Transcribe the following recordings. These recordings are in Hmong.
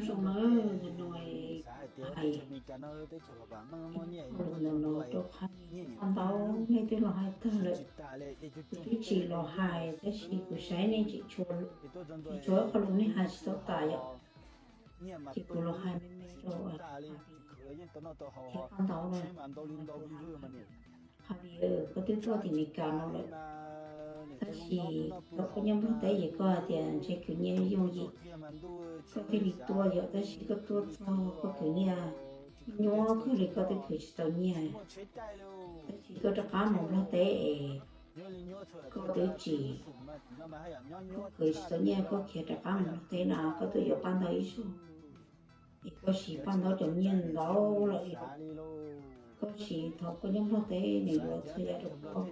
Zoo na, ntawm no hais, ntawm no rau qhov paj ntaub nej twb los hais tag lawm, kuv twb tsis los hais tab sis kuv saib nej tseem tshuav, tseem tshuav ib qho lus nej hais tsis tau tas yom. Ces kuv los hais me me rau paj ntaub na. Javier, koj twb tuaj tim Meskas no lawm, tab sis thaum koj nyob Nplog teb ces koj hais tias ntshe khwv nyiaj yooj yim, koj thiaj li tuaj yom, tab sis koj tuaj txog koj khwv nyiaj nyuaj kawg li, koj twb khwv tsis tau nyiaj. Tab sis koj rov qab mus Nplog teb es koj twb tsis, koj khwv tsis tau nyiaj, koj khiav rov qab mus Nplog teb na, koj tuaj yuav paj ntaub ib zaug, es koj siv paj ntaub cov nyiaj ntau lawm li. Koj siv thaum koj nyob Nplog teb nws yuav txhua yam rau koj,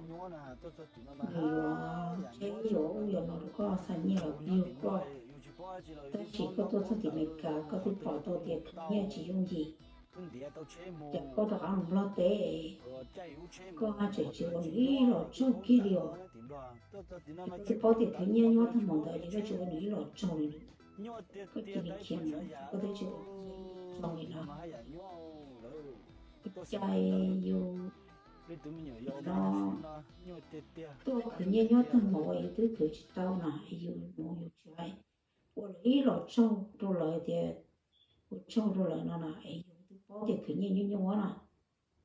nws yuav tsheb yuav ub yuav no rau koj, xa nyiaj los yug koj. Tab sis koj tuaj txog tim Meskas koj twb pom tau tias khwv nyiaj tsis yooj yim, ces koj rov qab mus Nplog teb, koj haj tseem tsis ua nws ib los tsaug kiag li os. Koj twb paub tias khwv nyiaj nyuaj tag npaum ntawd ces koj tsis ua nws ib los tsaug li. Koj cia li khiav mus, koj twb tsis ua tsaug li na. Ua cas yus no tuaj khwv nyiaj nyuaj tag npaum yus twb khwv tsis tau na, yus mus yus tsis ua lawv ib los tsaug rau lawv tias ua tsaug rau lawv no na, es yus twb paub tias khwv nyiaj nyuaj nyuaj na.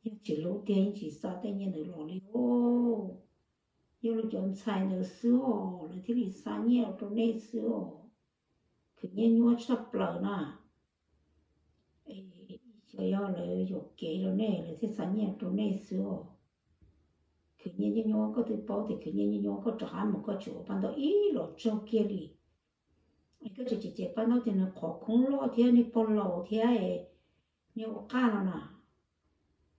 Yog tsis hlub tiag yeej tsis xa tej nyiaj ntawd los li os. Yog lawv cov ntxhais ntawd xwb os, lawv thiaj li xa nyiaj rau nej xwb os. Khwv nyiaj nyuaj tshaj plaws na. Es xyov yog lawv yuam kev rau nej lawv thiaj xa nyiaj rau nej xwb os. Khwv nyiaj nyuaj nyuaj koj twb paub tias khwv nyiaj nyuaj nyuaj koj rov qab mus koj tsis ua paj ntaub ib los tsaug kiag li. Es koj tseem cem paj ntaub tias nws qhov khoob loj thiab niag pog laus thiab es niag ua qaj no na.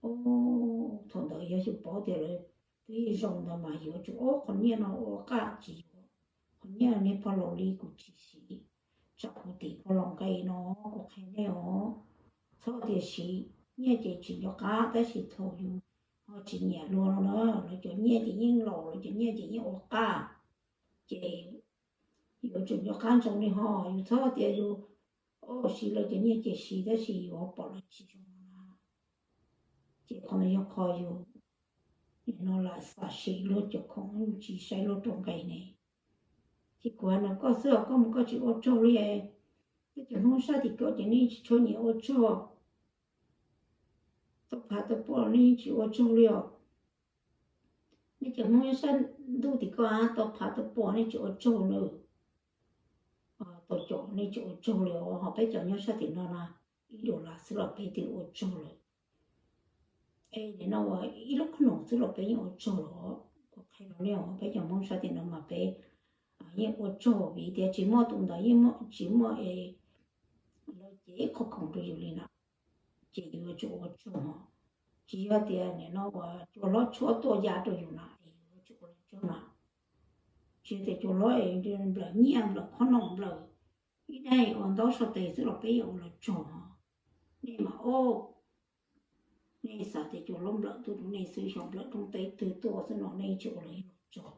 Thaum ntawd yog yus paub tias lawv twb zoo ntawd mas yuav tsum ua qhov nyiaj no ua qaj tsis yuav. Qhov nyiaj niag pog laus li kuv tsis siv, tsam kuv tim pog laus nqe no kuv qhia nej os. Txhob tias siv, nyiaj ces tsis nco qab tab sis thaum yus ho tsis nyiam luag no na, lawv cov nyiaj ces yeej laus, lawv cov nyiaj ces yeej ua qaj, ces yuav tsum nco qab ntsoov li ho. Yus txhob tias yus siv lawv cov nyiaj ces siv tab sis yus ho pom lawv tsis zoo no na. Ces qhov no yog qhov yus nim no lam xam sim luag cov khoom, yus tsis saib luag rau nqe ne. Ces kuv hais no koj xwb os, koj mus koj tsis ua tsaug li. Tej cov Hmoob sab tim ko ces nej tsis tshua nyiam ua tsaug. Tau phav tau pom nej tsis ua tsaug li os. Nej cov Hmoob nyob sab ntuj tim ko tau phav tau pom nej tsis ua tsaug li. Tau cov nej tsis ua tsaug li os, ho peb cov nyob sab tim no na, ib dollar xwb los peb twb ua tsaug lawm. Es nim no ua ib lub qhob noom xwb los peb yeej ua tsaug lawm. Kuv qhia rau nej os, peb cov Hmoob sab tim no mas peb yeej ua tsaug vim tias tsis muaj tus ntawd yeej tsis muaj es lawv cev ib qho khoom rau yus li na, ces yus yuav tsum ua tsaug. Tsis yog tias nim no uas cua hlob tshuab tuaj ya rau yus na es yus yuav tsum ua tsaug na. Tsis yog tias cua hlob es nplawm nyiaj nplawm qhob noom nplawm ib daim ua ntaub sau tes xwb los peb yeej ua los tsaug. Nej mas o, nej xav tias cua hlob nplawm tuaj rau nej xwb, xyov nplawm rooj teb twg tuaj xwb no nej tsis ua los yeej los tsaug.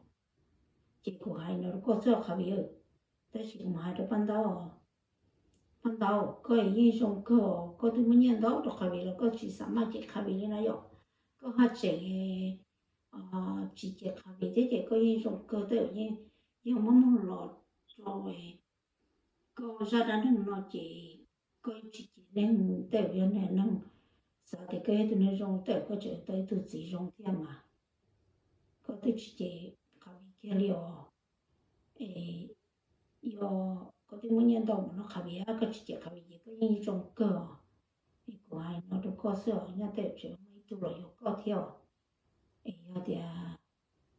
Ces kuv hais no rau koj xwb Javier, tab sis kuv mus hais rau paj ntaub. Paj ntaub, koj yeej zoo kawg os, koj twb muaj nyiaj ntau rau Javier los koj tsis xav maj cem Javier li na yom. Koj haj tseem tsis cem Javier thiab ces koj yeej zoo kawg, tej zaum yeej yog muab muag los rau koj zaj dab neeg no ces koj yeej tsis cem neeg, tej zaum yog neeg xav tias koj yog tus neeg zoo tej zaum koj tseem tau ib tug txiv zoo thiab mas. Koj twb tsis cem Javier kiag li os. Es yog koj twb muaj nyiaj ntau mus no Javier, koj tsis cem Javier ces koj yeej zoo kawg os. Es kuv hais no rau koj xwb os, nyaj tej zaum tseem muaj ib tug los yuav koj thiab os. Es yog tias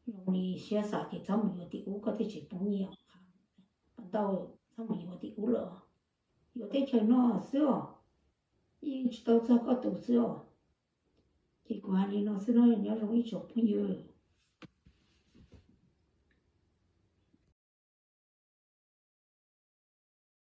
zoo li siab xav ces txhob mus yuav tim ub, koj thiaj tsis poob nyiaj. Paj ntaub, txhob mus yuav tim ub lawm os. Yuav teb chaws no xwb os, yeej tsis tau txog koj tus xwb os. Ces kuv hais li no xwb no, nyob zoo ib tsoom phooj ywg.